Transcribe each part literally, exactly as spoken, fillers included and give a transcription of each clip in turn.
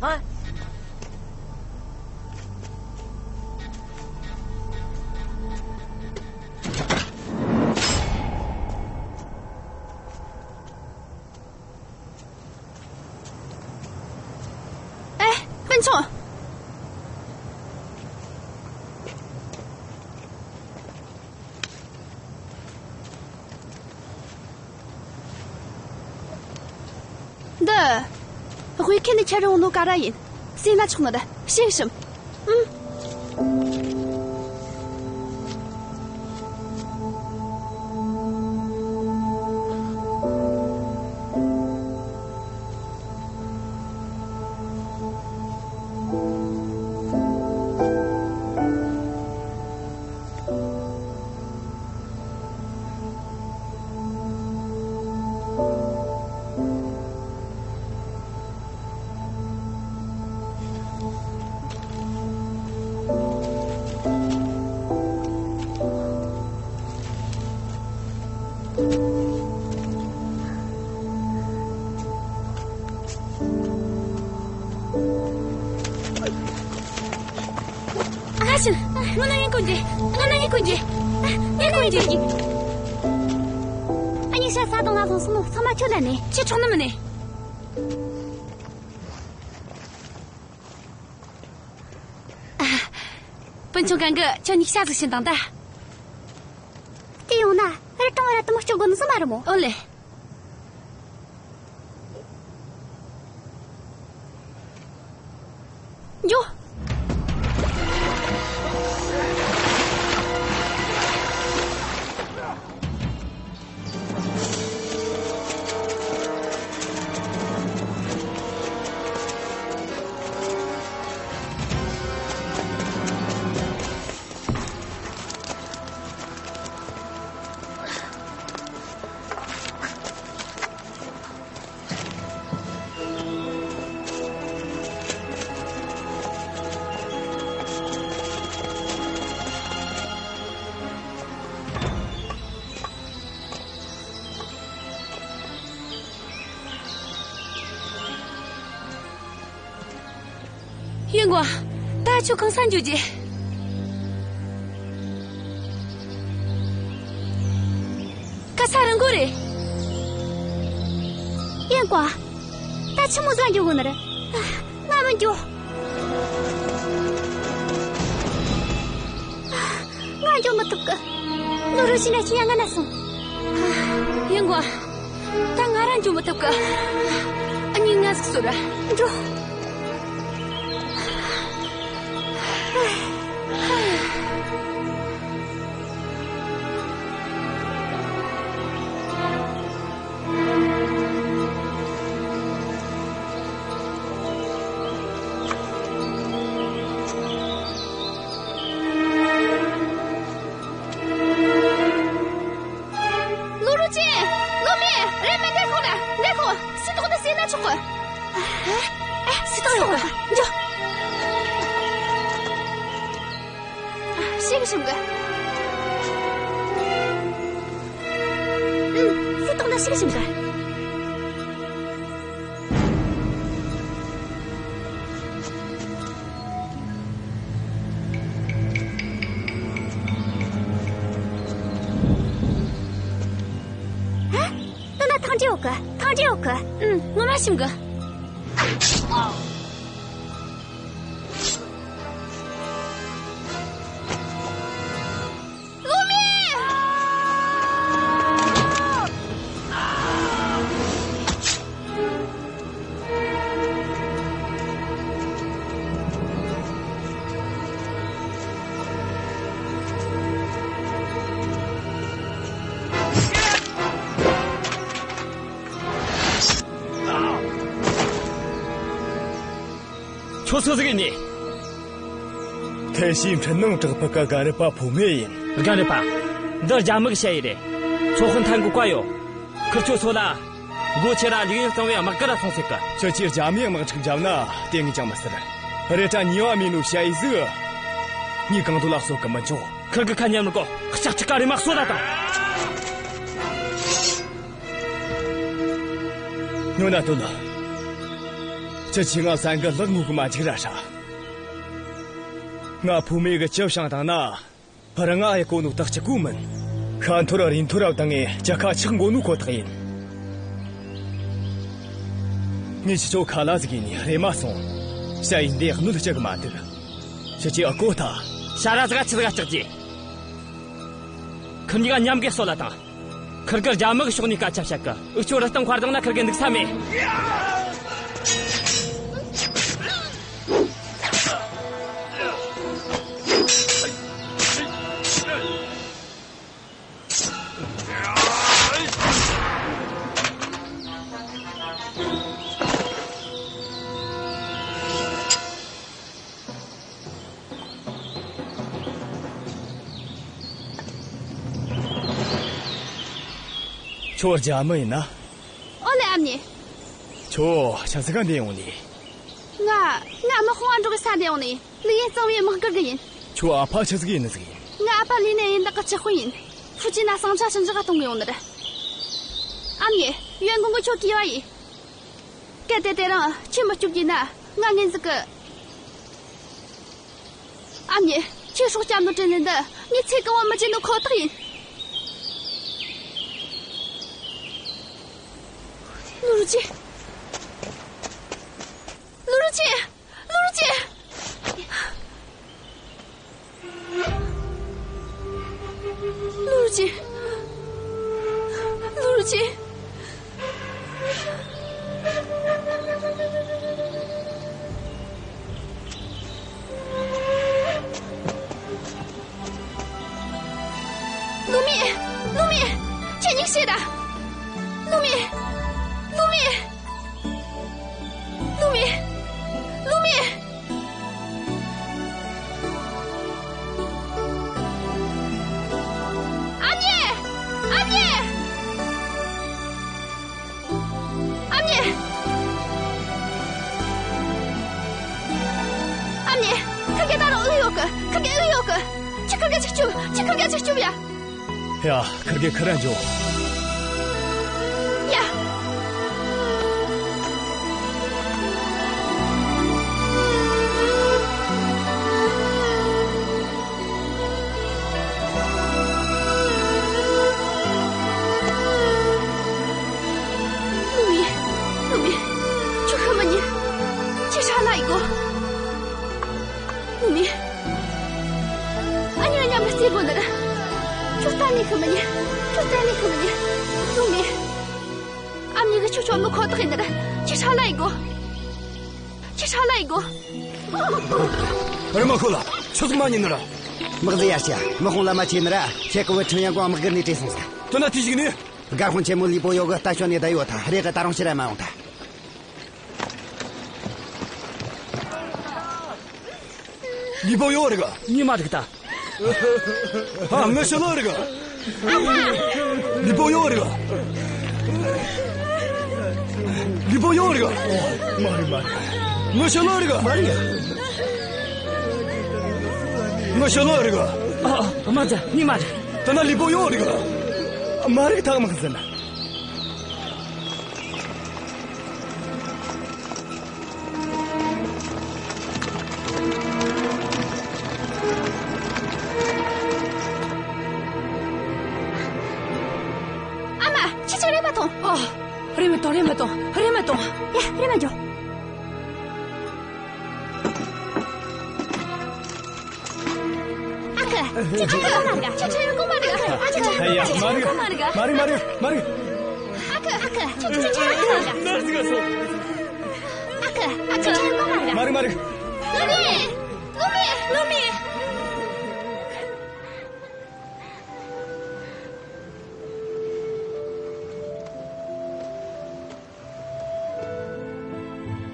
ཨ། ཨེ། སྤུན་ཆུང་། འདི། དབུས་ཁུལ་ནས་ཁྱེར་ཡོང་ནོ་ཀ་ར་ཡིན། ཟོས་ན་ཆོག་ནི་རེད། ཞིག་ཞིམ། ཨུམ། ཨ་ཤི། ངོ་ན་ཡིན་ཀུན་གྱི། ངོ་ན་ཡིན་ཀུན་གྱི། ངས་ཀུན་གྱི། ཨ་ནི་ཤ་ས་དང་ལ་ལྷུང་སོང་ནོ་ཚང་མ་ཁྱོད་ལ་ནི། ཁྱེད་ཆོག་ནི་མིན་ནི། སྤུན་ཆུང་གང་གི་ཁྱོད་ཉིག་ཤ་ཟིག་བྱིན་དང་ད། དེ་ཡོང་ན་རི་གྲོང་བ་ར་དུ་མོ་སྐྱོ་དགོ་ནི་ཟིག་མ་རེད་མོ། ཨོ་ལེ། འགྱོ། ཡིན་གོ། ད་ཁྱོད་གང་ས་འགྱོ་རྒྱུ། ག་ས་རང་གོ་རེད། ཡིན་གོ། ད་ཆི་མོ་ཟ་འགྱོ་གོ་ནི་རེད། ང་མི་འགྱོ། ང་འགྱོ་མི་ཐུབ་གི། ལོ་རུ་ཞིག་ན་ཁྱི་ཡ་ང་ན་སོང་། ཡིན་གོ། ད་ང་རང་འགྱོ་མི་ཐུབ་གི། ཨ་ནི་ང་ཟིག་གསོ་ར། འགྲོ། ལུ་རུ་ཅན། ལུ་མེ། རེ་མེ་འདྲེ་ཁོ་ན། འདྲེ་ཁོ། སི་ཏོག་ནི་སེ་ན་ཆོག་གི། ཨ། ཨ། སི་ཏོག་ཡོད་གི། འཇོ། ཤིག་ཤིག་གི། ཨུམ། སི་ཏོག་ནི་ཤིག་ཤིག་གི། ཨ། དེ་ན་ཐང་ཅི་ཡོད་གི། ཐང་ཅི་ཡོད་གི། ཨུམ། ངོ་མ་ཞིམ་གི། ལོ་མེ། ཁྱོད་སུ་ཟིག་ཡིན་ནི། ཐའེ་ཤིས་འཕྲུལ་སྣང་བྲག་ཕུག་གི་རྒན་རབས་པ་ཕུ་མེ་ཡིན། རྒན་རབས་པ། འདི་རྒྱ་མི་གི་ཞ་ཡི་རེད། ཚོ་དཔོན་ཐན་གོ་བཀའ་ཡོད། ཁིར་ཆོ་སོ་ལ། སྒོ་ཆེ་ར་ལིག་ཡིན་གཙང་བའི་དམག་སྒར་ར་སོང་ཟེར་གི། ཁྱོད་ཀྱིས་རྒྱ་མིའི་དམག་འཁྲུག་བརྒྱབ་ན་དེ་ངས་ཅང་མི་ཟེར། རེ་ཏྲ་ཉེས་པ་མེད་ནོ་ཞ་ཡི་ཟིག་ངས་གང་འདོད་ལ་གསོད་གི་མི་འཇོག་ཁིར་གི་ཁ་ཉན་མི་དགོ། ལྕགས་ཁྲི་ཀ་རེ་མ་གསོད་ད་དང་། ཉོ་ན་དོ་ལ། ཁྱེད་ཀྱིས་ང་བསད་གི་ལག་ངོ་གི་མ་འཇིག་ར་ཧྲ། ང་ཕུ་མེ་གི་ཅི་བྱང་དང་ན། རང་ང་ཡི་གོ་ནོ་དག་ཅི་གོ་མིན། ཤ་འཐོར་ར་རི་འཐོར་ར་བཏང་ངས་ཅ་ཁ་ཆག་འགོ་ནོ་ཁོ་ཐག་ཡིན། ངས་ཁྱེད་ཆོ་ཁ་ལ་ཟིག་ཡིན་ནི་རེ་མ་སོང་། ཤ་ཡིན་དེ་གནོད་ཅི་གི་མ་འདུག་ཁྱེད་ཀྱིས་ཨ་གོ་ཐ། ཤ་ར་ཟིག་ཆི་ཟིག་ལྕགས་ཀྱི། ཁིར་གཉིས་ཀ་མཉམ་གི་གསོད་ལ་བཏང་། ཁིར་གི་རྒྱ་མི་གི་ཕྱོགས་ནས་སྐད་ཆ་བཤད་གི། འུ་ཆོ་རི་སྟེང་མཁར་དང་ན་ཁིར་གི་འདུག་ས་མེད། ཁྱོད་རྒྱ་མི་ཡིན་ན། ཨོ་ལེ། ཨ་མྱེས། ཁྱོད་ཆི་ཟིག་ག་འདི་ཡོང་ནི། ང་ང་དམག་དཔུང་ང་འགྲོགས་གི་ས་འདི་ཡོང་ནི། ལིའུ་ཡིན་གཙང་བོའི་དམག་སྒར་གི་ཡིན། ཁྱོད་ཨ་ཕ་ཆི་ཟིག་ཡིན་ནི་ཟིག་ཡིན། ང་ཨ་ཕ་ལི་ནེ་ཡིན་བདག་གི་ཆི་ཧུ་ཡིན། ཧྥུ་ཅི་ན་ཟིང་ཆ་ཞི་འཇགས་གཏོང་གི་ཡོང་ནི་རེད། ཨ་མྱེས། ཡོན་གོང་གི་ཁྱོད་གི་བ་ཡིན། གལ་ཏེ་དེ་རིང་ཁྱོས་མི་སྐྱོབ་གི་ན་ང་ངན་ཟིག་གི། ཨ་མྱེས། ཁྱོས་སྲོག་སྐྱབས་ནོ་དྲིན་ལན་འདི་ངས་ཚེ་གང་བོ་མི་བརྗེད་ནོ་ཁོ་ཐག་ཡིན། ལུ་རུ་ཅི། ལུ་རུ་ཅི། ལུ་རུ་ཅི། ལུ་རུ་ཅི། ལུ་རུ་ཅི། ལུ་མི། ལུ་མི། ཁྱེད་གཉིས་ཤེས་ར། ལུ་མི། ལུ་མི། ལུ་མི། ལུ་མི། ཨ་མྱེས། ཨ་མྱེས། ཨ་མྱེས། ཨ་མྱེས། ཁིར་གེ་ད་རུང་ཨེ་ཡོད་གི། ཁིར་གེ་ཨེ་ཡོད་གི། ཁྱོས་ཁིར་གེ་ཅིག་སྐྱོབས། ཁྱོས་ཁིར་གེ་ཅིག་སྐྱོབས་ཡ། ཡ། ཁིར་གེ་ཁི་ར་འགྱོ། ཡ། ལུ་མི། ལུ་མི། ཁྱོད་ཤི་མི་ཉན། ཁྱོས་ཧྲ་ལ་ཡི་གོ། ལུ་མི། ཨ་མྱེས་མཉམ་གི་རྩེ་དགོ་ནི་ར། ཁྱོད་གཏན་ནས་ཤི་མི་ཉན། ཁྱོད་གཏན་ནས་ཤི་མི་ཉན། ལུ་མི། ཨ་མྱེས་གིས་ཁྱོད་སྐྱོབ་ནོ་ཁོ་ཐག་ཡིན་ནི་ར། ཁྱོས་ཧྲ་ལ་ཡི་གོ། ཁྱོས་ཧྲ་ལ་ཡི་གོ། རེམ་མ་ཁོ་ལ་ཆི་ཟིག་མ་ཉན་ནི་ར། དམག་ཟིག་ཡར་ཞུ། དམག་དཔུང་ལམ་མ་ཆས་ནི་ར། ཁྱེད་ཀི་བུ་ཁྲིན་ཡང་གོང་དམག་སྒར་ནས་བྲོས་སོང་ཟིག་དེ་ན་དེ་ཞིག་ནི། སྒར་དཔོན་ཆེན་མོ་ལི་པོ་ཡོ་གིས་ལྟ་ཞོར་ནས་བསྡད་ཡོད་ཐལ། རེད་གི། ད་རུང་ཕྱིར་ར་མ་ཡོང་ཐལ། ལི་པོ་ཡོ་རིག་ག་ངས་མ་རིག་ད། ཨ། ངའི་ཤི་ལ་རིག་ག་ལི་པོ་ཡོ་རིག་ག་ལི་པོ་ཡོ་རིག་ག་མ་རིག་མ་རིག་ངའི་ཤི་ལ་རིག་ག་མ་རིག་ངའི་ཤི་ལ་རིག་ག་ཨ། ཨ། མ་རིག་ངས་མ་རིག་དེ་ན་ལི་པོ་ཡོ་རིག་ག་མ་རིག་ཐག་མི་ཟིན། ཨ་མ། ཁྱེད་ཀྱིས་རེམ་མ་ཐོངས། ཨ། རེམ་མ་ཐོངས། རེམ་མ་ཐོངས། རེམ་མ་ཐོངས། ཡ། རེམ་མ་འགྱོ། ཨ་ཁུ། ཁྱེད་ཁྲིན་ཡང་གོང་མ་རིག་ཁྱེད་ཁྲིན་ཡང་གོང་མ་རིག་ཨ་ཁུ། ཁྱེད་ཁྲིན་ཡང་གོང་མ་རིག་ཨ་ཁུ། ཁྱེད་ཁྲིན་ཡང་གོང་མ་རིག་མ་རིག་མ་རིག་མ་རིག་མ་རིག་ཨ་ཁུ། ཨ་ཁུ། ཁྱེད་ཁྲིན་ཡང་གོང་མ་རིག་ཨ་ཁུ། ཨ་ཁུ། ཁྱེད་ཁྲིན་ཡང་གོང་མ་རིག་མ་རིག་མ་རིག་ལུ་མི། ལུ་མི། ལུ་མི།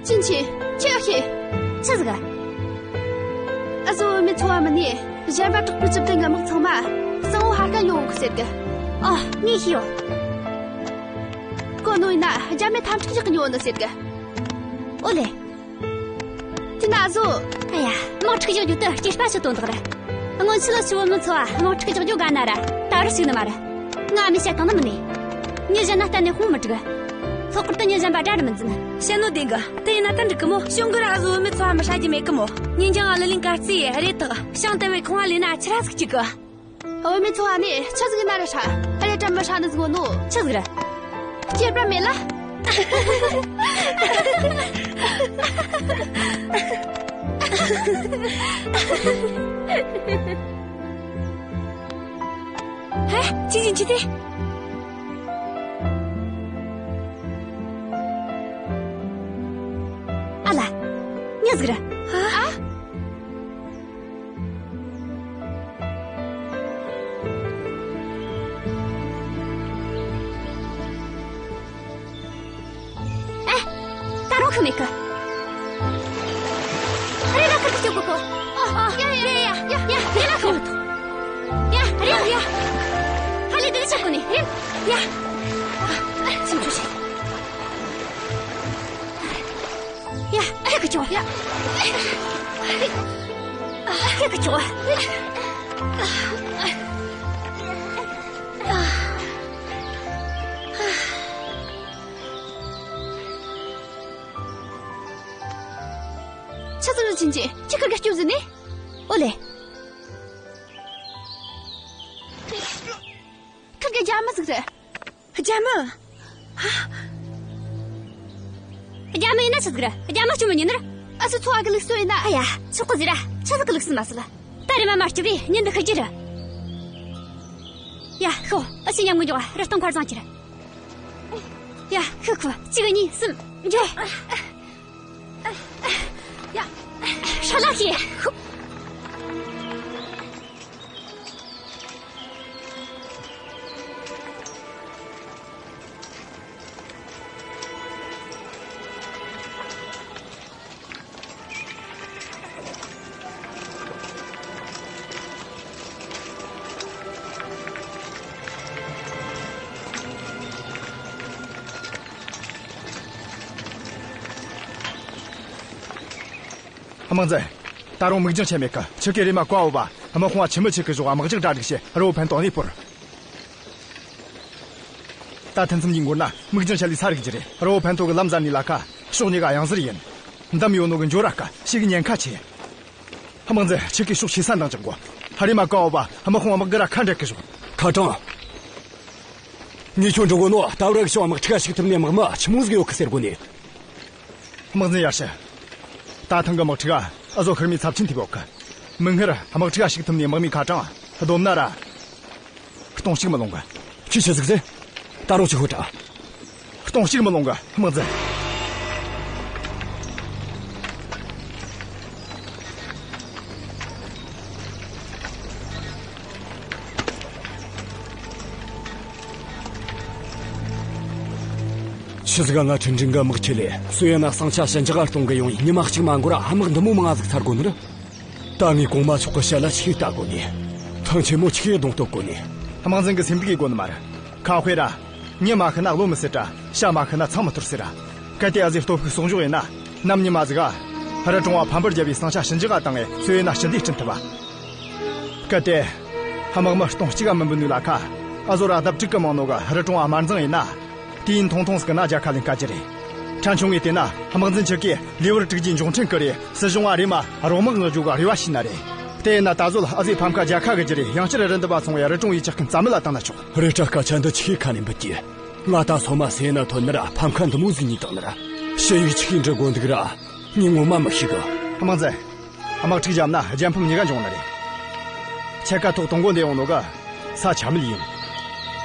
ཅིན་ཆི། ཁྱོས་ཤེས། ཆི་ཟིག་ཨ་ཟོ་མི་ཚོ་བ་མིན་ནས་གཞན་པ་དྲག་པོའི་བཅུ་བདུན་གི་དམག་ཚང་མ་གཙང་བོ་ཧར་ཁ་ཡོང་གི་ཟེར་གི། ཨ། ངས་ཤེས་ཡོད། གོ་ནོ་ཡིན་ན་རྒྱ་མི་འཐབ་འཁྲུག་རྒྱག་གི་ཡོད་ནི་ཟེར་གི། ཨོ་ལེ། དེ་ན་ཨ་ཟོ། ཨ་ཡ། དམག་འཁྲུག་རྒྱག་རྒྱུ་དེ་སྐྱེས་པ་ཆུ་དོན་དག་རེད། སྔོན་ཆད་ལ་ཆུ་བོ་མི་ཚོ་བ་དམག་འཁྲུག་རྒྱག་རྒྱུ་དགའ་ན་ར་ད་རུ་ཞུགས་ནི་མ་རེད། ང་མི་བཤད་སྟངས་ནི་མིན་ནས། ངས་གཞན་ན་གཏན་ནས་དཔུང་མི་སྒྲིག་ལྷག་པར་དུ་མྱི་གཞན་པ་དགྲ་རུ་མི་འཛིན། བཤད་ནོ་བདེན་གི། དེ་ཡིན་ན་ད་འགྲིག་གི་མོ། གཞུང་གི་ར་ཨ་ཟོ་བུད་མེད་ཚོ་བ་མི་ཧྲ་རྒྱུ་མེད་གི་མོ། ཉིན་རྒྱང་ང་ལི་ལིང་གར་རྩིས་ཡེ་རེད་ཐག། ཤང་དེ་བས་ཁང་བ་ལས་ན་ཆི་ར་ཟིག་གཅིག་གི། བུད་མེད་ཚོ་བ་ནི་ཆི་ཟིག་ཡིན་ན་ར་ཧྲ། ཨ་རེ་དྲ་མི་ཧྲ་ནི་ཟིག་ཡོད་ནོ། ཆི་ཟིག་ར། སྐྱེས་པ་མེད་ལ། ཧེ། ཅི་ཡིན་ཅི་དེ། ཨ་ལ། མྱི་ཟིག་ར། ཨ། ཨེ། ད་རུང་ཁུ་མེད་གི། ཨ་རེ་ལ་ཁུ་གི་སྐྱོ་གོ་གོ། ཨ་ཨ། ཡ་ཡ་ཡ་ཡ་ཡ། རེ་ལ་ཁུ་མི་ཐོག། ཡ་རེ་ཡ། ཧ་ལས་དེ་ཆ་གོ་ནི་རེད། ཡ། ཨ། སེམས་ཆུང་བྱེད། ཡ། ཁུ་གི་སྐྱོ། ཡ། ཁུ་གི་སྐྱོ། ཆི་ཟིག་རེད། ཅིན་ཅིན། ཁྱོས་ཁུར་གེ་སྐྱོབ་ཟེར་ནི། ཨོ་ལེ། ཁུར་གེ་རྒྱ་མི་ཟིག་རེད། རྒྱ་མི། ཧ། རྒྱ་མི་ཡིན་ན་ཆི་ཟིག་རེད། རྒྱ་མི་སྐྱོབ་མི་ཉན་ནི་རེད། ཨ་ཟོ་ཚོ་བ་གི་ལུགས་སྲོལ་ཡིན་ན། ཨ་ཡ། ཆོག་གི་ཟེར་ར། ཆི་ཟིག་གི་ལུགས་སྲོལ་མ་ཟེར། ད་རེམ་མ་མ་སྐྱོབ་རེ་ཉིན་འདི་ཤི་རྒྱུ་རེད། ཡ། ཤོག། ཨ་ཕྱི་ཉམས་ངུ་འཇོག་རི་སྟོང་ཁར་བཟང་ཁྱེར། ཡ། ཤི་ཁུ། གཅིག་གཉིས་གསུམ། འཇོག། ཡ། ཧྲ་ལ་ཤི། དམག་འཛིན། ད་རུང་མིག་རྒྱང་ཆད་མེད་གི། ཁྱེད་ཀྱིས་རེམ་མ་བཀའ་ཕོབ་པ། དམག་དཔུང་བ་ཆི་མི་ཆི་གི་ཞོག་དམག་རྒྱག་གྲ་སྒྲིག་བྱེད། རི་བོ་ཕན་ཏོང་ནས་སྤོར། ད་ཐུན་མཚམས་ཀྱི་མགོ་ན་མིག་རྒྱང་ཆད་ལས་ས་རིག་རྒྱུ་རེད། རི་བོ་ཕན་ཏོ་གི་ལམ་ཟ་ནས་ལ་ཁ། ཕྱོགས་གཉིས་ཀ་གཡང་གཟར་ཡིན། འདམ་ཡོད་ནོ་གི་འཇོ་ར་ཁ། ཞིག་ཉེན་ཁ་ཆེ། དམག་འཛིན། ཁྱེད་ཀྱིས་ཕྱོགས་ཆེ་ས་འདང་རྒྱག་དགོ། ཧ། རེམ་མ་བཀའ་ཕོབ་པ། དམག་དཔུང་དམག་སྒར་ར་ཁ་འབྲལ་གི་ཞོག། ཁ་དྲང་། ངས་ཁྱོད་འདྲི་གོ་ནོ། ད་བར་གི་ཕྱོགས་དམག་འཁྲུག་ག་ཞུགས་ཐུབ་ནི་དམག་མི་ཆི་མོ་ཟིག་ཡོད་གི་ཟེར་གོ་ནི། དམག་འཛིན་ཡར་ཞུ། ད་ཐེངས་གི་དམག་འཁྲུག་ག་ཨ་ཟོ་ཤུལ་མའི་ཚབས་ཆེན་ཐེབས་ཡོད་གི། མིག་སྔར་དམག་འཁྲུག་ག་ཞུགས་ཐུབ་ནི་དམག་མི་ཁ་གྲངས་བསྡོམས་ན་ར། སྟོང་གཅིག་མི་ལོངས་གི། ཁྱོས་ཆི་ཟིག་ཟེར། ད་རུང་ཅིག་ཤོད་དྲ། སྟོང་གཅིག་མི་ལོངས་གི། དམག་འཛིན། ཆི་ཟིག་ག། ང་ཁྲིན་ཀྲིན་གི་དམག་ཁྲིད་ལས་སུའེ་ན་ཟིང་ཆ་ཞི་འཇགས་ག་གཏོང་གི་ཡོང་ཡི། ཉི་མ་གཅིག་མ་འགོར་ར་དམག་འདི་མོ་མང་ང་ཟིག་ཚར་གོ་ནི་རེད། ད་ངས་གོང་མ་མཆོག་གི་ཞལ་ལ་ཆི་ལྟ་དགོ་ནི། ཐང་ཆེན་མོ་ཆི་གདོང་གཏོད་དགོ་ནི། དམག་འཛིན་གི་སེམས་སྡུག་ཡེ་དགོ་ནི་མ་རེད། ཁ་དཔེ་ར། མྱི་མ་ཤི་ན་བློ་མི་སད་དྲ། བྱ་མ་ཤི་ན་ཚང་མི་འཐོར་ཟེར་ར། གལ་ཏེ་ཨ་ཟོས་སྟོབས་ཤུགས་གསོག་འཇོག་ཡེ་ན། ནམ་ཉི་མ་ཟིག་ག། རི་གྲོང་བ་ཕམ་པར་བརྒྱབ་པའི་ཟིང་ཆ་ཞི་འཇགས་ག་བཏང་ངེ་སུའེ་ན་སྤྱི་བདེ་བསྐྲུན་ཐུབ་བ། གལ་ཏེ། དམག་མི་སྟོང་གཅིག་ག་མི་འབུད་ནུས་ལ་ཁ། ཨ་ཟོ་ར་ལྡབ་དྲུག་གི་མང་ནོ་ག་རི་གྲོང་བ་དམར་འཛིང་ཡེ་ན། དུས་ཡུན་ཐུང་ཐུང་ཟིག་གི་ནང་རྒྱལ་ཁ་ལེན་དཀའ་རྒྱུ་རེད། ཕྲན་ཆུང་ངས་བལྟས་ན་དམག་འཛིན་ཁྱེད་ཀྱིས་ལེ་དབར་དྲུག་རྗེས་མགྱོགས་འཕྲིན་བསྐུར་རེ་སྲིད་གཞུང་བ་རེམ་མ་རོགས་དམག་མངགས་རྒྱུ་ག་རེ་བ་བྱས་ན་རེད། དེ་ཡིན་ན་ད་གཟོད་ཨ་ཟོས་ཕམ་ཁ་རྒྱལ་ཁ་གི་རྒྱུ་རེད། ཡང་བསྐྱར་རི་འདབས་བ་སོང་བས་རི་གྲོང་བའི་ཇག་རྐུན་རྩ་མེད་ལ་བཏང་ན་ཆོག། རེད་དྲ། སྐད་ཆ་འདི་ཆི་གི་ཁ་ནས་འབུད་རྒྱུ། ང་ད་སོ་མ་སུའེ་ན་ཐོན་ནི་ར་ཕམ་ཁ་འདི་མོ་ཟིག་ཉོས་བཏང་ནི་ར། ཞུ་ཡིག་ཆི་གི་འབྲི་དགོ་འདུག་ར། ངས་ངོ་མ་མི་ཤེས་གི། དམག་འཛིན། དམག་འཁྲུག་བརྒྱབ་ན་རྒྱལ་ཕམ་གཉིས་ཀ་འབྱུང་ནི་རེད། ཁྱེད་ཀ་ཐོག་དང་པོ་འདི་ཡོང་ནོ་གི། ས་ཆ་མེད་ཡིན།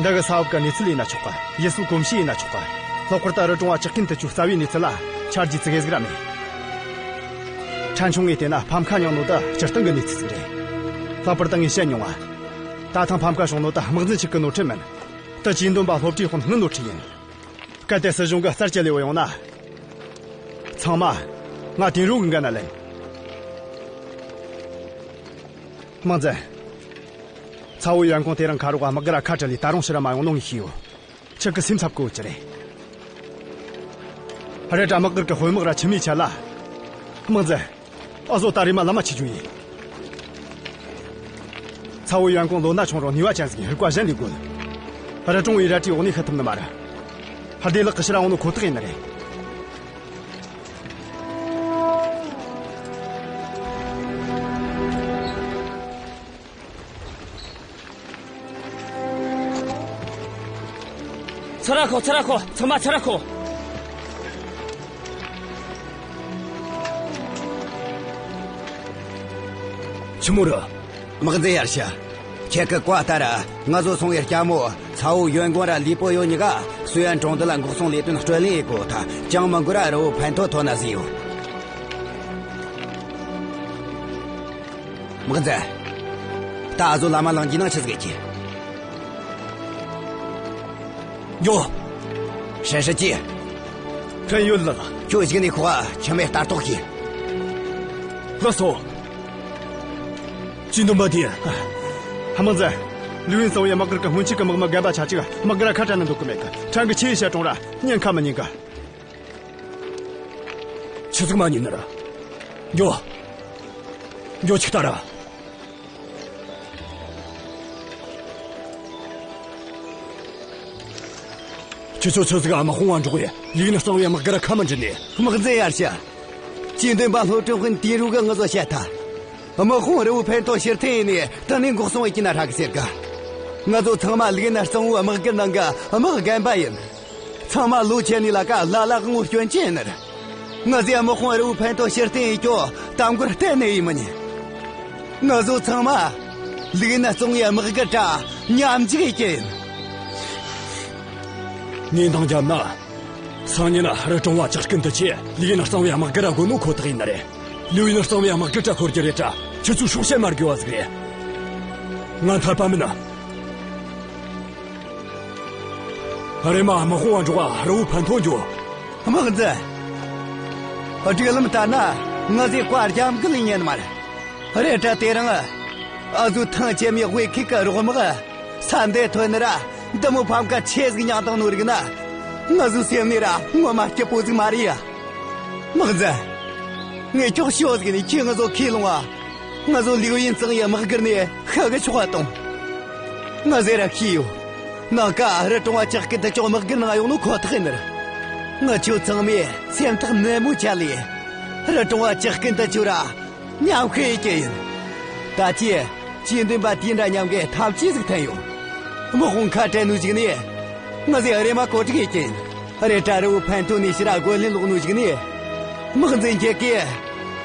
འདི་གི་ས་འོག་གི་གནས་ཚུལ་ཡིན་ན་ཆོག་གི། ཡུལ་སྲོལ་གོམས་གཤིས་ཡིན་ན་ཆོག་གི། ལྷག་པར་དུ་རི་གྲོང་བ་ཇག་རྐུན་དེ་ཚོའི་རྩ་བའི་གནས་ཚུལ་ལ་ཆ་རྒྱུས་ཙི་གེ་ཟིག་ར་མེད། ཕྲན་ཆུང་ངས་བལྟས་ན་ཕམ་ཁ་མྱངས་ནོ་དེ་སྤྱིར་བཏང་གི་གནས་ཚུལ་ཟིག་རེད། ལྷག་པར་དུ་ངས་བཤད་མྱོང་བ། ད་ཐེངས་ཕམ་ཁ་བྱུང་ནོ་དེ་དམག་འཛིན་ཁྱེད་ཀྱི་ནོར་འཁྲུལ་མིན། དེ་ཇུས་འདོན་པ་སློབ་གྲྭའི་དཔོན་སྔོན་ནོར་འཁྲུལ་ཡིན། གལ་ཏེ་སྲིད་གཞུང་གིས་རྩད་གཅོད་ལས་པ་ཡོང་ན། ཚང་མ་ང་དུད་འགྲོ་གི་འགན་ན་ལེན། དམག་འཛིན། ཚ་བོ་ཡོན་ཀོང་དེ་རིང་ཁ་རོག་དམག་སྒར་ར་ཁ་བྲལ་ལས་ད་རུང་ཕྱིར་ར་མ་ཡོང་ནོ་ངས་ཤེས་ཡོད། ཁྱེད་ཀྱི་སེམས་འཚབ་གི་ཡོད་ཀྱི་རེད། རེད་དྲ། དམག་སྒར་གི་དཔོན་དམག་ར་ཁྱིམ་མིའི་ཆེད་ལ། དམག་འཛིན། ཨ་ཟོ་ད་རེམ་མ་ལམ་མ་ཆས་རྒྱུ་ཡིན། ཚ་བོ་ཡོན་ཀོང་ལོ་ན་ཆུང་རུང་ནུས་པ་ཅན་ཟིག་ཡིན། རིག་པ་གཞན་ལས་དགོས། རི་གྲོང་བའི་རལ་གྲིའི་འོག་ནས་ཤི་ཐུབ་ནི་མ་རེད། བདེ་བླག་གི་ཕྱིར་འོང་ནོ་ཁོ་ཐག་ཡིན་ནི་རེད། ཚུར་ར་ཤོག་ཚུར་ར་ཤོག་ཚང་མ་ཚུར་ར་ཤོག་ཆི་མོ་རེད། དམག་འཛིན་ཡར་ཞུ། ཁྱེད་ཀྱི་བཀའ་ལྟར། ང་ཚོ་སོང་བའི་སྐྱ་མོ་ཚ་བོ་ཡོན་གོང་ར་ལི་པོ་ཡོ་གཉིས་ཀ་སུའུ་ཡན་གྲོང་རྡལ་ལ་འགོག་སྲུང་ལས་དོན་སྤྲོད་ལེན་ཡེད་གོ་ཐལ། ཅང་མི་འགོར་ར་རི་བོ་ཕན་ཐོ་ཐོན་ན་ཟིག་ཡོད། དམག་འཛིན། ད་ཨ་ཟོ་ལམ་མ་ལངས་རྒྱུ་ན་ཆི་ཟིག་གི། འགྱོ། ཧྲན་ཧྲི་ཅི། ཧྲན་ཡོད་ལགས། ཁྱོད་གཞུག་ནས་ཁོ་ཁྱིམ་མི་ལྟ་རྟོག་གྱིས། ལགས་སོ། ཅི་འདོན་པ་དེ། དམག་འཛིན། ལུས་ཡིན་གཙང་བོའི་དམག་སྒར་གྱི་སྔོན་ཆད་ཀྱི་དམག་མི་རྒན་པ་ཆ་གཅིག་དམག་སྒར་ཁ་བྲལ་ན་འདོད་གི་མེད་གི། ཕྲན་གྱིས་ཆི་བཤད་རུང་ར་ཉན་ཁ་མི་ཉན་གི། ཆི་ཟིག་མ་ཉན་ནི་ར། འགྱོ། འགྱོ་ཆིག་ལྟ་ར། ཁྱེད་ཆོ་ཆི་ཟིག་དམག་དཔུང་བ་འགྲོགས་ཡེ་ལུས་ཡིན་གཙང་བོའི་དམག་སྒར་ཁ་མི་འབྲལ་ནས། དམག་འཛིན་ཡར་ཞུ། ཅི་འདོན་པ་སློབ་གྲོགས་ཀུན་དུས་རུ་གི་ང་ཚོ་བཤད་ཐལ། དམག་དཔུང་རི་བོ་ཕན་ཐོ་ཕྱིར་འཐེན་ཡེ་ནས་དེ་ནས་འགོག་སྲུང་བྱེད་རྒྱུ་ན་ཧྲ་གི་ཟེར་གི། ང་ཚོ་ཚང་མ་ལུས་ཡིན་གཙང་བོའི་དམག་སྒར་ནང་གི་དམག་རྒན་པ་ཡིན། ཚང་མ་ལོ་ཆེ་ནས་ལ་ཀ་ལ་ལ་དབང་བོ་སྐྱོན་ཅན་ནི་རེད། ང་ཚོས་དམག་དཔུང་རི་བོ་ཕན་ཐོ་ཕྱིར་འཐེན་ཡེད་རྒྱུ་དང་པོར་གཏན་ནས་ཡེད་མི་ཉན། ང་ཚོ་ཚང་མ་ལུས་ཡིན་གཙང་བོའི་དམག་སྒར་ར་མཉམ་འཇུག་ཡེད་རྒྱུ་ཡིན། ངས་འདང་བརྒྱབ་ན། སང་ཉིན་རི་གྲོང་བ་ཇག་རྐུན་དེ་ཆོས་ལུས་ཡིན་གཙང་བོའི་དམག་སྒར་ར་དགོས་ནོ་ཁོ་ཐག་ཡིན་ནི་རེད། ལུས་ཡིན་གཙང་བོའི་དམག་སྒར་ར་འཁོར་རྒྱུ་རེད་དྲ། ཁྱེད་ཚོས་སྲོག་བཤད་མ་དགོས་པ་ཟིག་རེད། ང་འཐད་པ་མིན། རེམ་མ་དམག་དཔུང་བ་འགྲོགས་རི་བོ་ཕན་ཐོ་འགྱོ། དམག་འཛིན། སྒྲིག་ལམ་ལྟར་ན་ང་ཚོས་བཀའ་རྒྱབ་འགལ་ཡེད་ཉན་མ་རེད། རེད་དྲ་དེ་རིང་ཨ་ཟོའི་ཐང་ཆེན་མོའི་དབུས་ཁུལ་གི་རོགས་དམག་ས་འདིར་ཐོན་ནི་ར་འདི་མོ་ཕམ་ཁ་ཆེ་ཟིག་མྱངས་བཏང་ནོ་རིག་ན། ང་ཚོའི་སེམས་ནས་ར་ངོ་མ་སྐྱིད་པོ་ཟིག་མ་རེད་ཡ། དམག་འཛིན། ངས་ཁྱོད་ཤོད་ཟིག་ནས་ཁྱོས་ང་ཚོ་ཁས་ལོངས་ཨ། ང་ཚོ་ལིའུ་ཡིན་གཙང་བོའི་དམག་སྒར་ནས་ཤི་གི་ཆོག་པ་དང་། ང་ཟེར་ར་ཤེས་ཡོད། ནངས་ཀ་རི་གྲོང་བ་ཇག་རྐུན་དེ་ཆོ་དམག་སྒར་ནང་ཡོང་ནོ་ཁོ་ཐག་ཡིན་ནི་རེད། ང་ཆོ་ཚང་མས་སེམས་ཐག་ནན་མོ་བཅད་ལས། རི་གྲོང་བ་ཇག་རྐུན་དེ་ཆོ་ར་མཉམ་བཤད་ཡེད་རྒྱུ་ཡིན། ད་ཅི། ཅི་འདོན་པ་དེ་འདྲ་མཉམ་གི་ཐབས་ཇུས་ཟིག་འཐེན་ཡོང་། དམག་དཔུང་ཁ་བྲལ་ནོའི་གཞུག་ནས། ང་ཚོས་རེམ་མ་གོ་སྒྲིག་ཡེད་རྒྱུ་ཡིན། རེད་དྲ་རི་བོ་ཕན་ཐོ་ནས་ཕྱིར་ར་རྒོལ་ལན་སློག་ནོའི་གཞུག་ནས། དམག་འཛིན་ཁྱེད་ཀྱིས་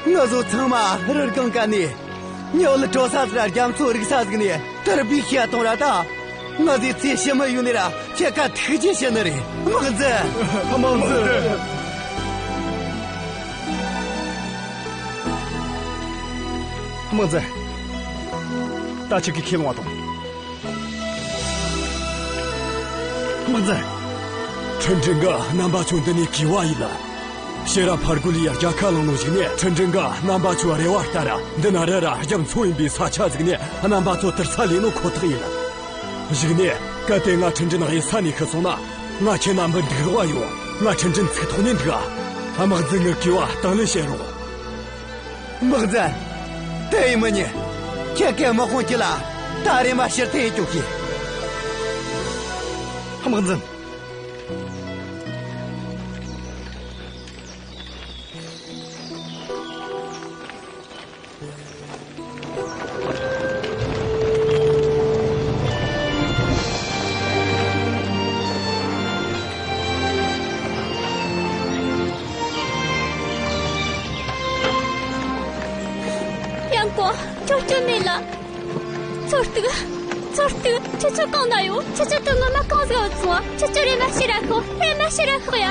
ང་ཚོ་ཚང་མ་རི་སྒང་ག་ནས་ཉལ་བ་ལ་དྲོ་ས་ཟིག་ར་རྒྱ་མཚོ་རིག་ས་ཟིག་ནས་དར་བུའི་ཤ་གཏོང་ར་ད། ང་ཚོའི་ཚེ་ཕྱི་མ་ཡོད་ནི་ར་ཁྱེད་ཀ་ཐུགས་རྗེ་ཆེ་ནི་རེད། དམག་འཛིན། དམག་འཛིན། དམག་འཛིན། ད་ཁྱེད་ཀྱིས་ཁས་ལོངས་བ་དང་། དམག་འཛིན། ཁྲིན་ཀྲིན་གིས་རྣམ་པ་ཚོ་འདི་ནས་གུས་པ་ཡིན་ལ། ཕྱིར་ར་ཕར་རྒོལ་ལས་རྒྱལ་ཁ་བླངས་ནོའི་གཞུག་ནས་ཁྲིན་ཀྲིན་གིས་རྣམ་པ་ཚོའི་རེ་བ་ལྟར་འདི་ན་རི་ར་རྒྱ་མཚོ་ཡིན་པའི་ས་ཆ་ཟིག་ནས་རྣམ་པ་ཚོ་དུར་ས་ལས་ནོ་ཁོ་ཐག་ཡིན། གཞུག་ནས་གལ་ཏེ་ང་ཁྲིན་ཀྲིན་གཡུལ་ས་ནས་ཤི་སོང་ན། ང་ཁྱེད་རྣམ་པར་འདུག་རོགས་ཡོང་། ང་ཁྲིན་ཀྲིན་ཚིག་ཐོག་ནས་འདུག་ཨ། དམག་འཛིན་ངའི་གུས་པ་དང་ལེན་བྱེད་རོགས། དམག་འཛིན། དེ་ཡིན་མི་ཉན། ཁྱེད་ཀྱིས་དམག་དཔུང་ཁྲིད་ལ་ད་རེམ་མ་ཕྱིར་འཐེན་ཡེད་རྒྱུ་བྱོས། དམག་འཛིན། ཡང་གོ། ཁྱོད་སྐྱོན་མེད་ལ། ཚོད་ལྟོས། ཚོད་ལྟོས། ཁྱེད་ཆོ་གང་ན་ཡོད། ཁྱེད་ཆོ་དེ་ངོ་མ་གང་ཟིག་ཡོད་སོང་། ཁྱེད་ཆོ་རེམ་མ་ཕྱིར་ར་ཤོག་རེམ་མ་ཕྱིར་ར་ཤོག་ཡ།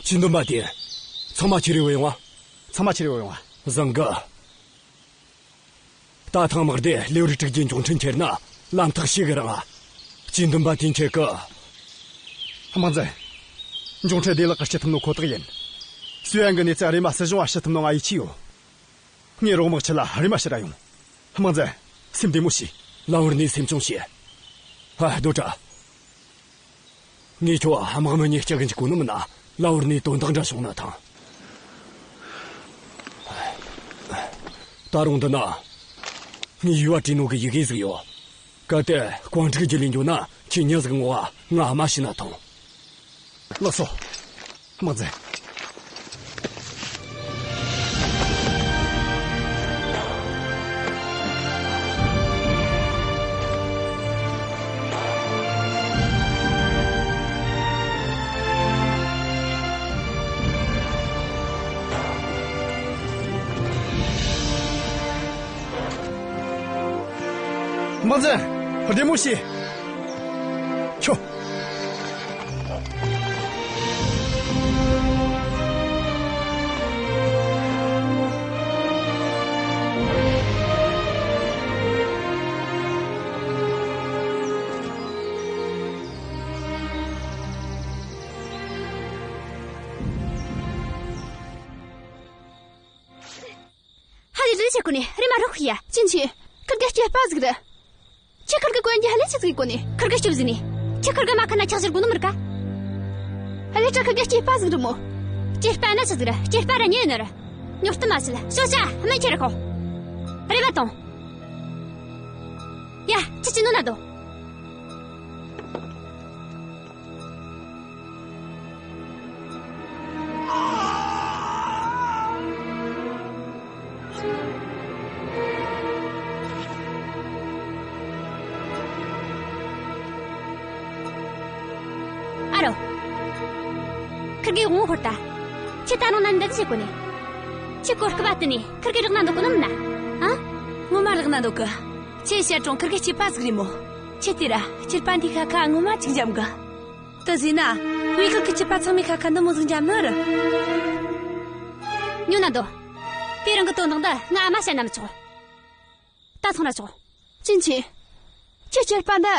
ཅི་འདོན་པ་དེ། ཚང་མ་ཁྱེར་རེ་བུད་ཡོང་བ། ཚང་མ་ཁྱེར་རེ་བུད་ཡོང་བ། བཟང་གི། ད་ཐེངས་དམག་སྡེ་ལེའུ་རི་དྲུག་བརྒྱའི་མགྱོགས་འཕྲིན་ཁྱེར་ན་ལམ་ཐག་ཞེ་གི་རིང་ང་། ཅི་འདུན་པ་དེ་ཁྱེད་ཀྱི། དམག་འཛིན། མགྱོགས་འཕྲིན་བདེ་བླག་གི་སྤྱི་ཐུབ་ནོ་ཁོ་ཐག་ཡིན། སུའེ་ཨན་གི་གནས་ཚུལ་རེམ་མ་སྲིད་གཞུང་ང་ཞུ་ཐུབ་ནོ་ང་ཡིད་ཆེས་ཡོད། ངས་རོགས་དམག་ཁྲིད་ལ་རེམ་མ་ཞུ་ར་ཡོང་། དམག་འཛིན། སེམས་བདེ་མོ་བྱོས། ལམ་བར་ནས་སེམས་ཆུང་བྱོས། ཧ། རྡོ་བཀྲ། ངས་ཁྱོད་དམག་མི་གཉིས་སྐྱེལ་གི་འཇུག་གོ་ནི་མིན་ན། ལམ་བར་ནས་དོན་དག་འདྲ་བྱུང་ན་ཐང་། ད་རུང་འདི་ན། ངས་ཡུལ་བ་བྲིས་ནོ་གི་ཡི་གེ་ཟིག་ཡོད། གལ་ཏེ་ཀོང་ཀྲིག་རྒྱུད་ལས་འགྱོ་ན་ཁྱེད་མྱི་ཟིག་ངོ་བ་ང་མ་ཤི་ན་ཐང་། ལགས་སོ། དམག་འཛིན། དམག་འཛིན། བདེ་མོ་བྱོས། ཁྱོད། ཧ་ལས་ལས་བྱེད་གོ་ནི་རེམ་མ་རོགས་ཤིག་ཡ། ཅིན་ཆི། ཁིར་གེ་སྐྱེས་པ་ཟིག་རེད། ཁྱེད་ཁིར་གེ་གོན་རྒྱུ་ཧ་ལས་ཆི་ཟིག་གོ་ནི། ཁིར་གེ་སྐྱོབ་ཟིག་ནི། ཁྱེད་ཁིར་གེ་མ་ཁ་ན་ཆག་ཟེར་གོ་ནི་མི་རིག་ག། ཨ་ལས་ཀྲ་ཁིར་གེ་སྐྱེས་པ་ཟིག་རེད་མོ། སྐྱེས་པ་ན་ཆི་ཟིག་རེད། སྐྱེས་པ་ར་ཉེ་ནི་རེད། ཉོག་གཏམ་མ་བཤད། ཤོག་བྱ། སྨན་ཁྱེར་ཁོ། རེམ་མ་ཐོངས། ཡ། ཁྱེད་ཀྱི་ནོ་ན་དོ། ཨ་རོ། ཁིར་གེ་དབང་ཧོར་ད། ཁྱེད་ད་རུང་ན་འདི་ཟིག་གོ་ནི། ཁྱེད་གོ་སྐབས་བ་དེ་ནས་ཁིར་གེ་རག་ན་འདོད་གོ་ནི་མིན་ན། ཨ། ངོ་མ་རག་ན་འདོད་གི། ཁྱེད་བཤད་རུང་ཁིར་གེ་སྐྱེས་པ་ཟིག་རེད་མོ། ཁྱེད་དེ་ར་སྐྱེས་པ་འདི་ཁ་ཁ་ངོ་མ་ཅིག་འཇམ་གི། དེ་ཟེར་ན། ཝེ་ཁིར་གི་སྐྱེས་པ་ཚང་མའི་ཁ་ཁ་འདི་མོ་ཟིག་འཇམ་ནི་རེད། ཉོ་ན་འདོད། དེ་རིང་གི་དོན་དག་འདི་ང་ཨ་མ་བཤད་ན་མི་ཆོག། ད་སོང་ར་ཆོག། ཅིན་ཆི། ཁྱེད་སྐྱེས་པ་འདི་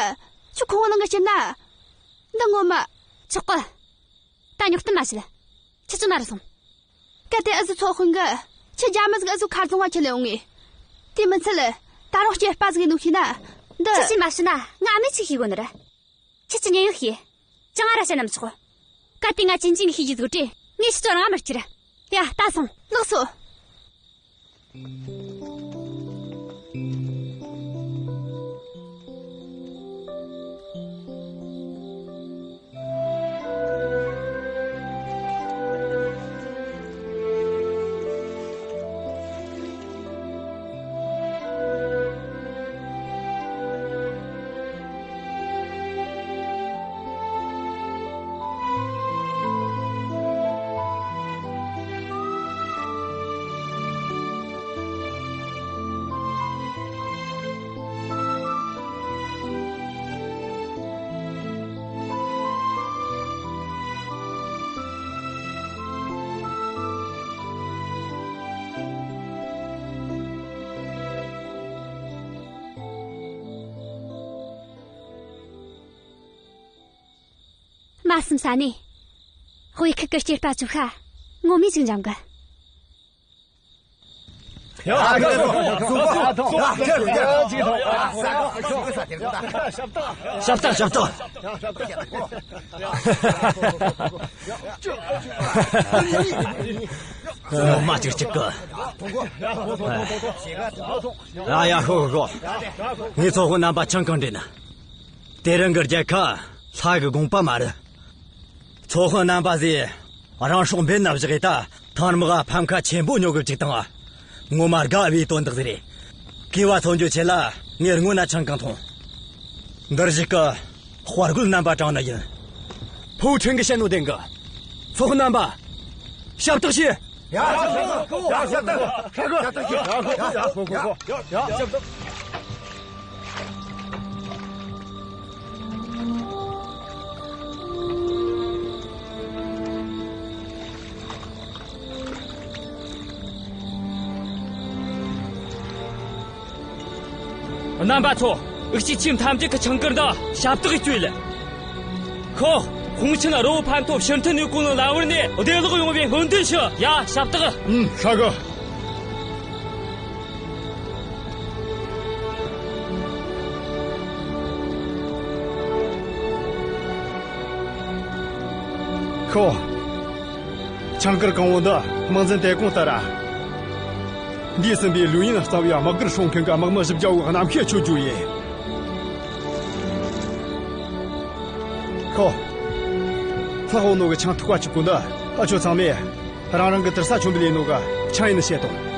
ཁྱོད་ཁོང་ནང་གི་སྐྱེས་ན། འདི་ངོ་མ། ཆོག་གི། ད་ཉོག་གཏམ་མ་བཤད། ཁྱེད་ཚོ་ན་རུ་སོང་། གལ་ཏེ་ཨུ་ཟོ་ཚོ་དཔོན་གི་ཁྱེད་རྒྱ་མི་ཟིག་ཨུ་ཟོ་མཁར་རྫོང་བ་ཁྱེར་ལེ་ཡོང་ངེ། དེ་མི་ཚད་ལ་ད་རུང་སྐྱེས་པ་ཟིག་ཡིན་ནོ་ཤེས་ན། འདི། ཁྱེད་ཚོས་མ་བཤད་ན་ང་ཨ་མས་ཆི་ཤེས་གོ་ནི་རེད། ཁྱེད་ཀྱི་ཉེན་གཡོལ་ཤེས། ཅང་ང་ར་བཤད་ན་མི་ཆོག། གལ་ཏེ་ང་ཅིན་ཅིན་ཤེས་རྒྱུ་ཟིག་སྟེ། ངས་ཁྱེད་ཚོ་རང་མི་སྐྱུར། ཡ། ད་སོང་། ལགས་སོ། མ་བསམ་ས་ནས། དཔེ་ཁུག་གི་སྐྱེས་པ་ཚོ་ཤ་ངོ་མས་ཅིག་འཇམ་གི། ཞབས་ཏག་ཞབས་ཏག། ངོ་མ་ཅིག་ཅིག་གི། ཨ་ཡ། ཤོག་ཤོག། ངས་ཚོ་དཔོན་རྣམ་པ་ཆང་གང་འདྲེན་ན། དེ་རིང་གི་རྒྱལ་ཁ་ལྷ་གི་དགོངས་པ་མ་རེད། ཚོ་དཔོན་རྣམ་པ་ཟིག་རང་སྲོག་འབེན་ན་བཞག་གི་ད་ཐང་དམག་ཕམ་ཁ་ཆེན་པོ་ཉོ་གི་བཅུག་བཏང་ང་། ངོ་མ་དགའ་བའི་དོན་དག་ཟིག་རེད། གུས་པ་མཚོན་རྒྱུ་ཆེད་ལ་ངས་སྔོན་ན་ཆང་གང་འཐུང་། འདིར་བཞུགས་གི་དཔའ་རྒོད་རྣམ་པ་དྲངས་ནི་ཡིན། ཕུ་བོ་ཁྲེན་གི་བཤད་ནོ་བདེན་གི། ཚོ་དཔོན་རྣམ་པ། ཞབས་ཏོག་བྱོས། ཡ། ཞབས་ཏོག། ཡ། ཞབས་ཏོག། ཞབས་ཏོག། ཞབས་ཏོག། ཞབས་ཏོག། རྣམ་པ་ཚོ། འུ་ཅག་ཆོས་ཐམས་ཅད་ཀྱི་ཆང་དཀར་འདི་ཞབས་བཏགས་བཅོལ། ཧོ། དཔུང་ཆེན་རི་བོ་ཕན་ཐོ་ཕྱིར་འཐེན་ནུས་གོ་ནོ་ལམ་བར་ནས་བདེ་ལེགས་ཡོང་བའི་སྨོན་འདུན་ཞུ། ཡ། ཞབས་བཏགས། ཨུམ། ཧྲ་གི། ཤོག། ཆང་དཀར་གང་བོ་འདི་དམག་འཛིན་དེ་གོང་ལྟར་ར། འདས་ཟིན་པའི་ལུས་ཡུན་གཙང་བའི་དམག་སྒར་སྲུང་མཁན་གྱི་དམག་མི་བཞི་བརྒྱ་བོའི་རྣམ་ཤེས་མཆོད་རྒྱུ་ཡིན། ཤོག། ལྷག་ཡོད་ནོ་གི་ཆང་ཐུག་པ་གཅིག་པོ་འདི་ཨ་ཆོ་ཚང་མས་རང་རང་གི་དུར་ས་ཆེན་པོ་ལས་ནོ་གི་ཆང་ཡིན་ནི་བཤད་དང་།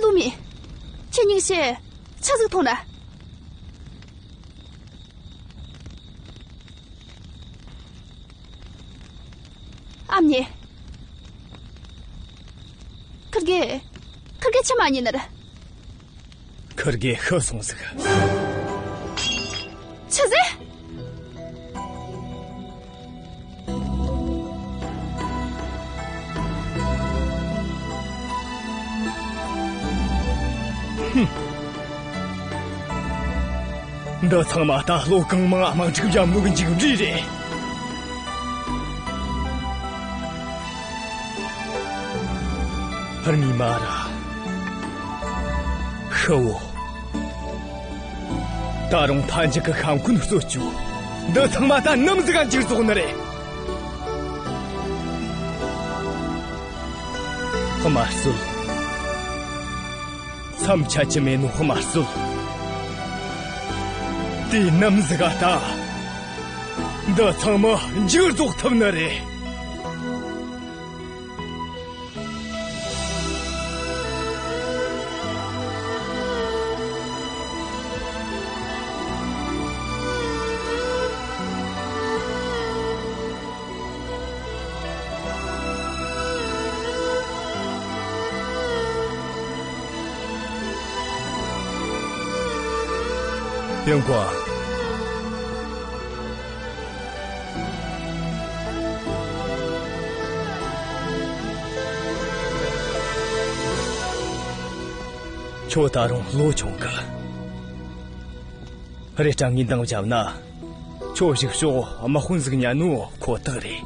ལུ་མི། ཁྱེད་གཉིས་ཀྱིས་ཆི་ཟིག་མཐོང་ན། ཨ་མྱེས། ཁིར་གེ། ཁིར་གེ་ཆི་མ་ཉན་ནི་རེད། ཁིར་གེ་ཤི་སོང་ཟིག། ཆི་ཟེར། ཧུམ། འདི་ཚང་མ་ད་ལོ་གང་མང་དམག་འཁྲུག་བརྒྱབ་ནོ་གི་མཇུག་འབྲས་རེད། ཧར་མི་མ་ར། ཤི་བོ། ད་རུང་མཐའ་མཇུག་གི་ཤ་འཁོན་རྩོད་རྒྱུ། འདི་ཚང་མ་ད་ནམ་ཟིག་ག་མཇུག་རྫོགས་ནི་རེད། དམར་གསོད། མཚམས་ཆད་ཀྱི་མེད་ནོ་དམར་གསོད། དེ་ནམ་ཟིག་ག་ད། འདི་ཚང་མ་མཇུག་རྫོགས་ཐུབ་ནི་རེད། ཡང་ཀོང་། ཁྱོད་ད་རུང་ལོ་ཆུང་གི། རེད་དྲ་ངས་འདང་བརྒྱབ་ན། ཁྱོད་གཞུག་ཕྱོགས་དམག་དཔོན་ཟིག་ཉན་ནོ་ཁོ་ཐག་རེད།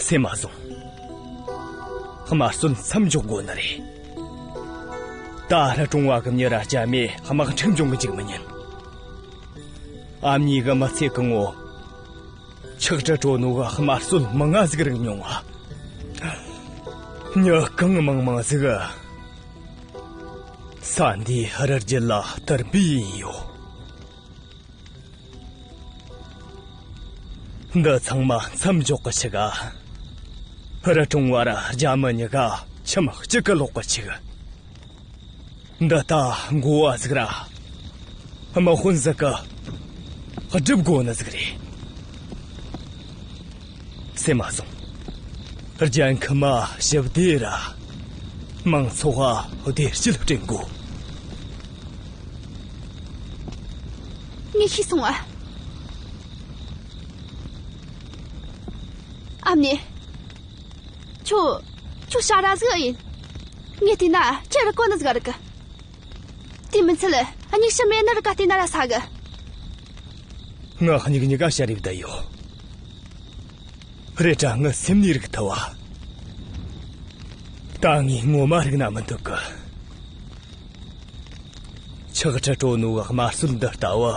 སེམས་མ་བཟུང་། དམར་གསོད་མཚམས་འཇོག་དགོས་ནི་རེད། ད་ར་ཀྲུང་བ་གི་མྱི་ར་རྒྱ་མིས་དམག་འཁྲུག་འབྱུང་གི་འཇུག་མི་ཉན། ཨ་མྱེས་གི་མི་ཚེ་གི་ངོ་། ཆག་གྲི་དྲོ་ནོ་གི་དམར་གསོད་མི་ང་ཟིག་རིག་མྱོང་བ། མྱི་གང་མང་མང་ཟིག་གིས་ས་འདིའི་རི་རྒྱུད་ལ་དར་སྤེལ་ཡིན་ཡོད། འདི་ཚང་མ་མཚམས་འཇོག་གི་ཆུག་ག། རི་གྲོང་བར་རྒྱ་མི་གཉིས་ཀ་ཁྱིམ་གཅིག་གི་ལོག་གི་ཆུག། འདི་ལྟ་འགོ་བ་ཟིག་ར་དམག་དཔོན་ཟིག་གིས་སྒྲུབ་དགོ་ནི་ཟིག་རེད། སེམས་མ་བཟུང་། རྒྱལ་ཁམས་ཞི་བདེ་ར་མང་ཚོགས་བདེ་སྐྱིད་སྐྲུན་དགོ། ངས་ཤེས་སོང་ཨ། ཨ་མྱེས། ཁྱོད། ཁྱོད་ཞ་ར་ཟིག་ཡིན། ངས་བལྟས་ན་ཁྱེད་རི་ཀོན་ནི་ཟིག་རིག་གི། དེ་མིན་ཚད་སྙིགས་ཤིང་མེད་ནི་རི་ཀ་བལྟས་ན་ར་ས་གི། ང་སྙིགས་སྙིགས་ག་ཞ་རི་བསྡད་ཡོད། རེད་དྲ་ངའི་སེམས་ནས་རིག་ཐུབ་བ། ད་ངས་ངོ་མ་རིག་ན་མི་འདོད་གི། ཆག་གྲི་དྲོ་ནོ་གི་དམར་གསོད་འདི་ལྟ་བུ།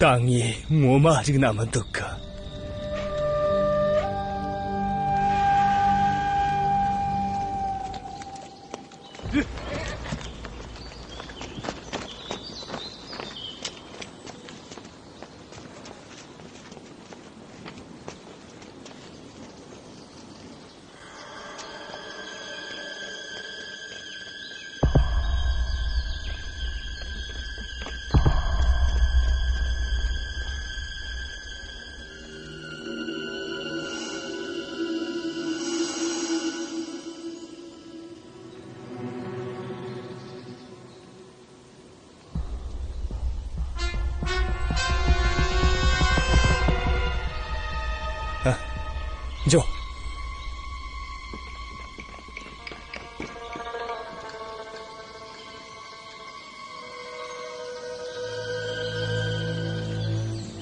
ད་ངས་ངོ་མ་རིག་ན་མི་འདོད་གི།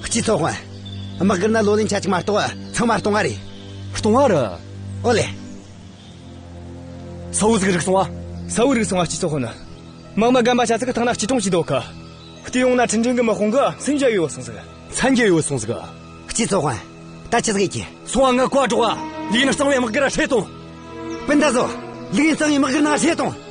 སྤྱི་ཚོགས་དཔོན། དམག་སྒར་ན་ལོ་ལོན་ཆ་གཅིག་མ་གཏོགས་ཚང་མ་སྟོང་བ་རེད། སྟོང་བ་རེད། ཨོ་ལེ། གསལ་བོ་ཟིག་རིག་སོང་བ། གསལ་བོ་རིག་སོང་བ། སྤྱི་ཚོགས་དཔོན། དམག་མི་རྒན་པ་ཆ་ཟིག་གི་ཐང་ན་སྐྱིལ་ཀྲུང་བྱས་འདུག་གི། བལྟས་ཡོང་ན་ཁྲིན་ཀྲིན་གི་དམག་དཔུང་གིས་མཚན་རྒྱ་ཡོད་སོང་ཟིག་མཚན་རྒྱ་ཡོད་སོང་ཟིག་སྤྱི་ཚོགས་དཔོན། ད་ཆི་ཟིག་ཡེད་རྒྱུ། སོང་བ། ང་བཀའ་སྒྲོགས་བ། ལིའུ་ཡིན་གཙང་བོའི་དམག་སྒར་ར་ཧྲེ་གཏོང་། སྤུན་ཟླ་ཚོ། ལིའུ་ཡིན་གཙང་བོའི་དམག་སྒར་ནང་ཧྲེ་གཏོང་།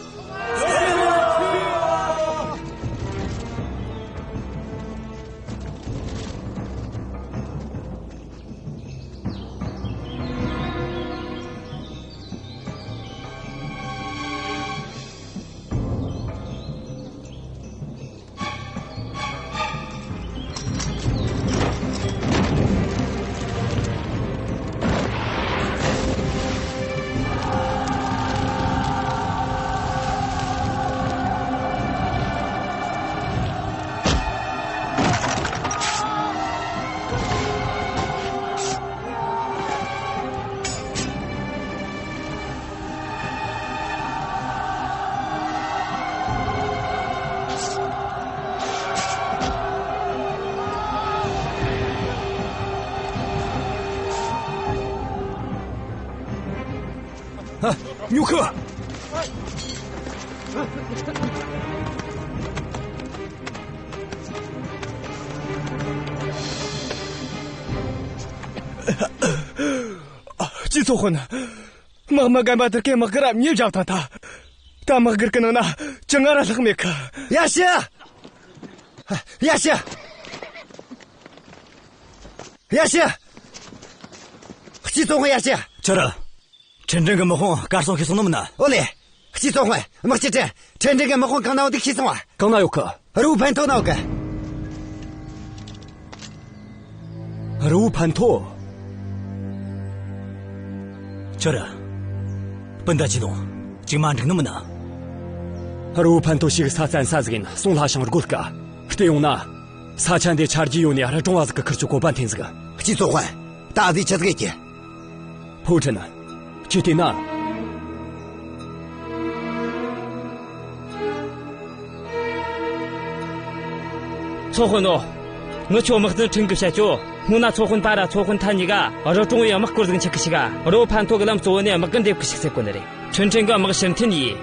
ཨ། ཉོ་ཁུ། སྤྱི་ཚོགས་དཔོན། དམག་མི་རྒན་པ་དེ་གའི་དམག་སྒར་ར་མེ་བརྒྱབ་བཏང་ཐལ། ད་དམག་སྒར་གི་ནང་ན་ཅི་ང་ར་ལྷག་མེད་གི། ཡར་ཞུ། ཡར་ཞུ། ཡར་ཞུ། སྤྱི་ཚོགས་དཔོན། ཡར་ཞུ། ཆི་རེད། ཁྲིན་ཀྲིན་གི་དམག་དཔུང་གར་སོང་ཤེས་སོང་ནི་མིན་ན། ཨོ་ལེ། སྤྱི་ཚོགས་དཔོན། དམག་སྤྱི་ཁྲིན། ཁྲིན་ཀྲིན་གི་དམག་དཔུང་གང་ན་ཡོད་འདུག་ཤེས་སོང་བ། གང་ན་ཡོད་གི། རི་བོ་ཕན་ཐོ་ན་ཡོད་གི། རི་བོ་ཕན་ཐོ། ཁྱོད་ར། སྤུན་ཟླ་ཆི་དང་གཅིག་མ་འགྲིག་ནི་མིན་ན། རི་བོ་ཕན་ཐོ་ཞིག་ས་བཙན་ས་ཟིག་ཡིན། སོང་ལྷ་ཞིང་རྒོད་ཀ། བལྟས་ཡོང་ན། ས་ཆ་འདི་ཆ་རྒྱུས་ཡོད་ནི་རི་གྲོང་བ་ཟིག་གི་ཁུར་ཆོ་གོ་བ་འཐེན་ཟིག་སྤྱི་ཚོགས་དཔོན། ད་ཨ་ཟི་ཆི་ཟིག་ཡེད་རྒྱུ། ཕོ་ཁྲིན། ཁྱོས་བལྟས་ན། ཚོགས་དཔོན་ནོ། ངི་ཆོ་དམག་འཛིན་ཁྲིན་གིས་བཤད་ཆོ། སྔོན་ན་ཚོགས་དཔོན་པ་ར་ཚོགས་དཔོན་ཐན་གཉིས་ཀ་རི་གྲོང་བའི་དམག་སྐོར་ཟིག་འཁྱིད་གི་ཞིག་ག། རི་བོ་ཕན་ཐོ་གི་ལམ་གཙོ་བོ་ནས་དམག་གི་འདེབས་གི་ཞིག་ཟེར་གོ་ནི་རེད། ཁྲིན་ཀྲིན་གིས་དམག་ཕྱིར་འཐེན་ཡས།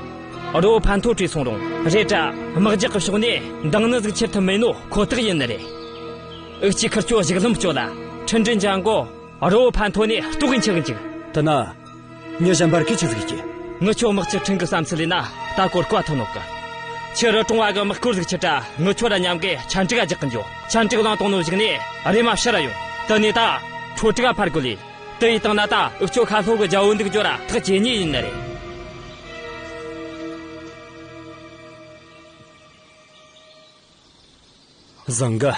རི་བོ་ཕན་ཐོ་བྲོས་སོང་རུང་རེད་དྲ། དམག་རྒྱག་གི་ཕྱོགས་ནས་འདང་ནི་ཟིག་ཁྱེར་ཐུབ་མེད་ནོ་ཁོ་ཐག་ཡིན་ནི་རེད། འུ་ཅག་ཁུར་ཆོ་གཞུག་ལམ་སྐྱོད་ལ། ཁྲིན་ཀྲིན་ཅང་གོ། རི་བོ་ཕན་ཐོ་ནས་ལྟོགས་གིན་འཁྱག་གིན་འཇུག་དེ་ན། མྱི་གཞན་པར་གིས་ཆི་ཟིག་ཡེད་རྒྱུ། ངི་ཆོ་དམག་སྤྱི་ཁྲིན་གི་བསམ་ཚུལ་ལས་ན་ད་གོ་སྐབས་ཐོན་ནོ་གི། ཁྱེད་རི་གྲོང་བ་གི་དམག་སྐོར་ཟིག་ཁྲིད་དྲ། ངི་ཆོ་ར་མཉམ་གི་ཆན་ཀྲིག་ག་རྒྱག་གི་འགྱོ། ཆན་ཀྲིག་བླངས་བཏང་ནོ་གཞུག་ནས་རེམ་མ་ཕྱིར་ར་ཡོང་། དེ་ནས་ད་ཁྲོ་ཀྲིག་ག་ཕར་རྒོལ་ལེ། དེ་ཡི་སྟེང་ན་ད་འུ་ཆོ་ཁ་ལྷོ་གི་རྒྱལ་བོ་འདུག་འགྱོ་ར་ཐག་ཇེ་ཉེ་ཡིན་ནི་རེད། བཟང་གི།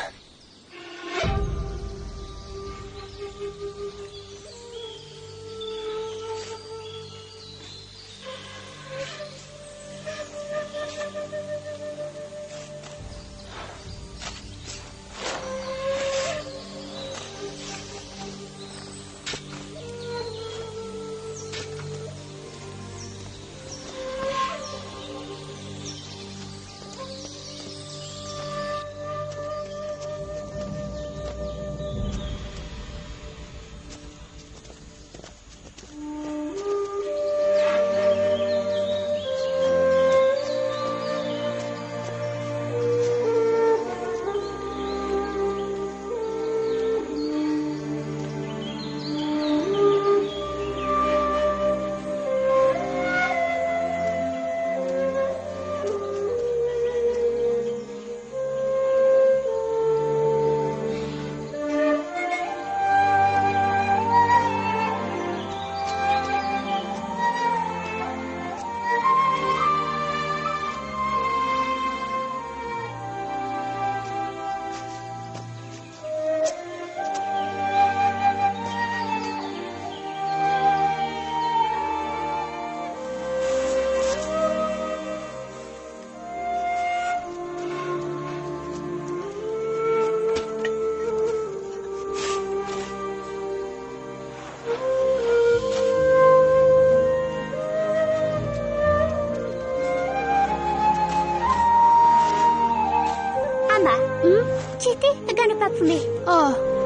ཨུམ། ཁྱེད་དེ་དགའ་ནི་པ་ཕུ་མེ། ཨོ།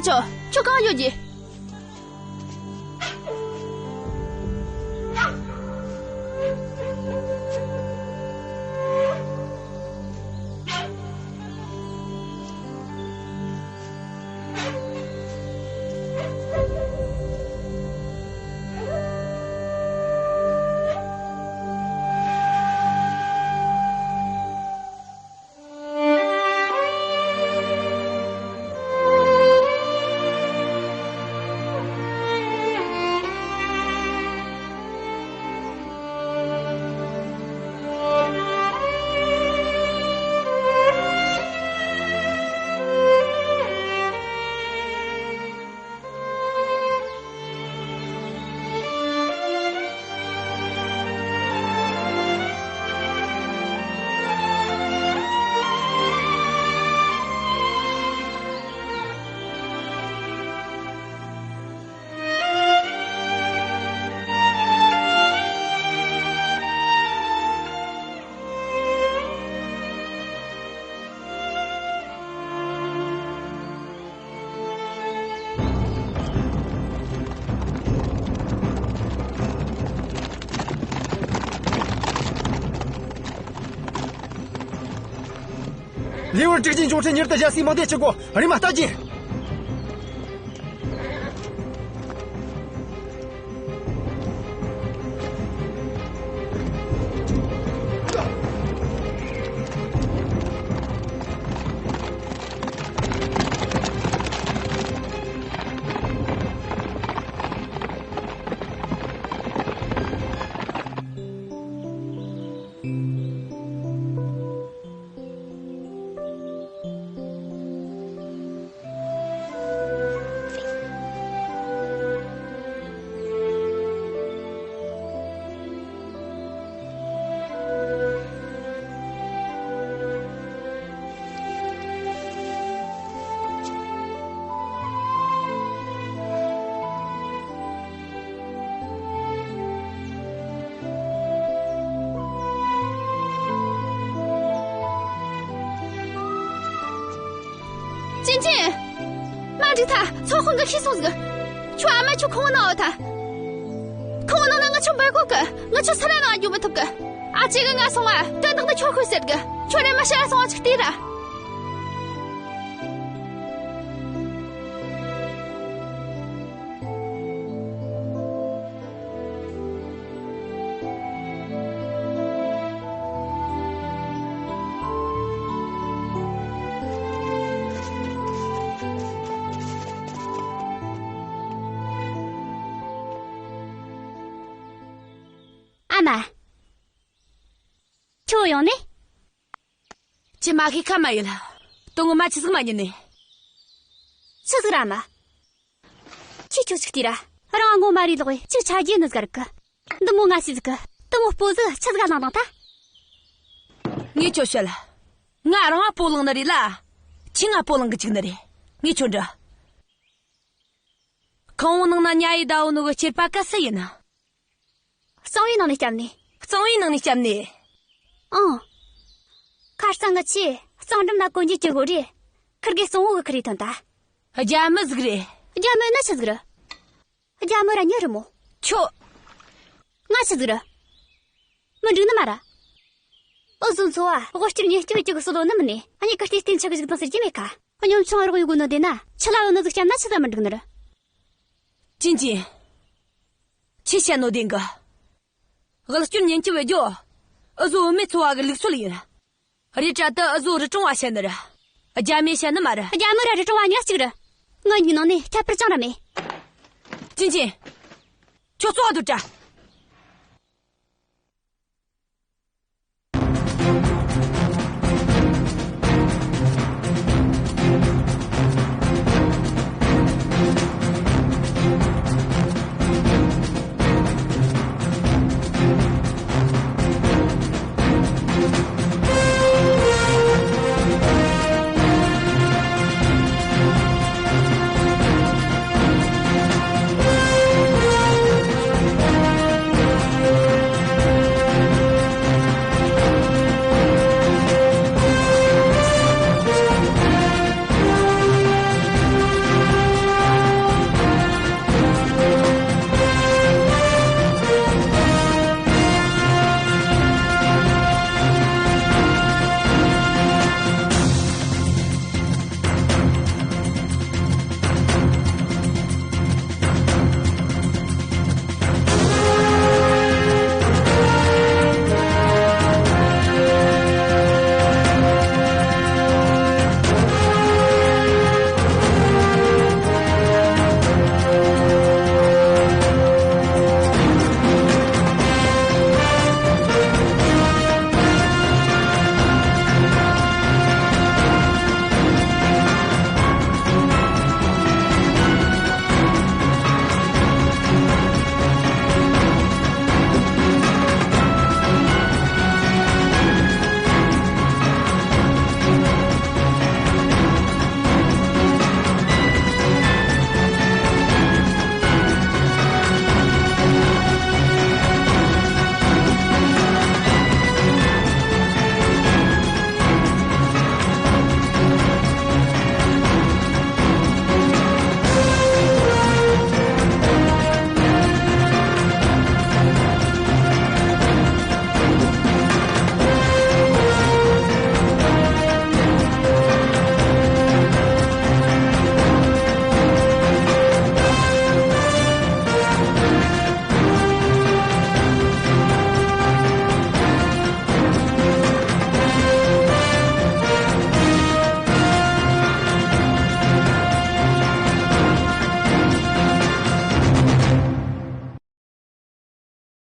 ཨ་ཅོ། ཁྱོད་གང་ཡོད་ཀྱི། ལེ་ཝར་དྲུག་ཅུའི་འབྱུང་འཕྲིན་མྱུར་དུ་རྒྱལ་སའི་མིང་བརྡ་བཅུག་གོ། རེམ་མ་ལྟ་རྒྱུ། ཅིན་ཅིན། མ་འགྲིག་ཐལ། ཚོ་དཔོན་གིས་ཤེས་སོང་ཟིག། ཁྱོའི་ཨ་མ་ཁྱོད་ཁང་བའི་ནང་ཡོད་ཐལ། ཁང་བའི་ནང་ན་ང་ཆོ་འབོད་གོ་གི། ང་ཆོ་ས་ར་ནང་འགྱོ་མི་ཐུབ་གི། ཨ་ཅེ་གིས་ང་སོང་ང་དོན་དག་འདི་ཁྱོར་ཤོད་ཟེར་གི། ཁྱོད་རེམ་མ་ཕྱིར་ར་སོང་ང་ཅིག་ལྟོས་ར། ཨ་མ། ཁྱོད་ཡོང་ནི། ཁྱེད་མ་ཤེས་ཁ་མ་ཡིན། དོན་ངོ་མ་ཆི་ཟིག་མ་ཉན་ནི། ཆི་ཟིག་ར་མ། ཁྱོས་ཁྱོད་ཅིག་ལྟོས་ར། རང་ངོ་མ་རེ་ལོག་བས་ཅིག་ཆ་རྒྱུས་ནི་ཟིག་རིག་གི། འདི་མོ་ང་ཤེས་ཟིག་གི། དེ་མོ་སྤོ་ཟིག་ཆི་ཟིག་ག་ལངས་དང་ཐལ། ངས་ཁྱོད་བཤད། ང་རང་ང་སྤོ་ལངས་ནི་རེད་ལ། ཁྱོས་ང་སྤོ་ལངས་གི་བཅུག་ནི་རེད། ངས་ཁྱོད་འདྲི། ཁང་བའི་ནང་ན་ཉལ་ཡེ་བསྡད་ཡོད་ནོ་གི་སྐྱེས་པ་གན་སུ་ཡིན། གཙང་བོའི་ནང་ནས་བསྐྱབས་ནས། གཙང་བོའི་ནང་ནས་བསྐྱབས་ནས། ཨང་། ཁ་རྩང་ངི་ཆེ་གཙང་འགྲམ་ན་གོན་རྒྱུ་གི་སྒོ་རེད། ཁིར་གེ་གཙང་བོ་གི་ཁུར་ཡེ་ཐོན་ད། རྒྱ་མི་ཟིག་རེད། རྒྱ་མི་ན་ཆི་ཟིག་རེད། རྒྱ་མི་ར་མྱི་རེད་མོ། ཁྱོད། ང་ཆི་ཟིག་རེད། མི་འགྲིག་ནི་མ་ར། འུ་ཟོ་ཚོ་བ་དབུལ་སྐྱོར་ཉེན་སྐྱོབ་བྱེད་གི་སྲོལ་ལོ་ནི་མིན་ནས། ཨ་ནི་གི་ལྟས་སྟེང་ཆག་གི་ཟིག་དང་ཟེར་གྱི་མེད་ཁ། སྙོམ་ཆུང་རོགས་ཡོད་གོ་ནོ་དེ་ན་ཆི་ལ་ཡོད་ནོ་ཟིག་བསྐྱབས་ན་ཆི་ཟིག་མི་འགྲིག་ནི་རེད། ཅིན་ཅིན། ཆི་བཤད་ནོ་དེ་གི། དབུལ་སྐྱོར་ཉེན་སྐྱོབ་བྱེད་རྒྱུ། འུ་ཟོ་བུད་མེད་ཚོ་བ་གི་ལུགས་སྲོལ་ཡིན། རེད་དྲ་དེ་འུ་ཟོ་རི་གྲོང་བ་བཤད་ནི་རེད། རྒྱ་མིས་བཤད་ནི་མ་རེད། རྒྱ་མི་ར་རི་གྲོང་བ་གཉིས་གཅིག་རེད། ངའི་མིག་ནང་ནས་ཁྱད་པར་ཅང་ར་མེད། ཅིན་ཅིན། ཁྱོད་ཚོ་བ་སྡོད་དྲ།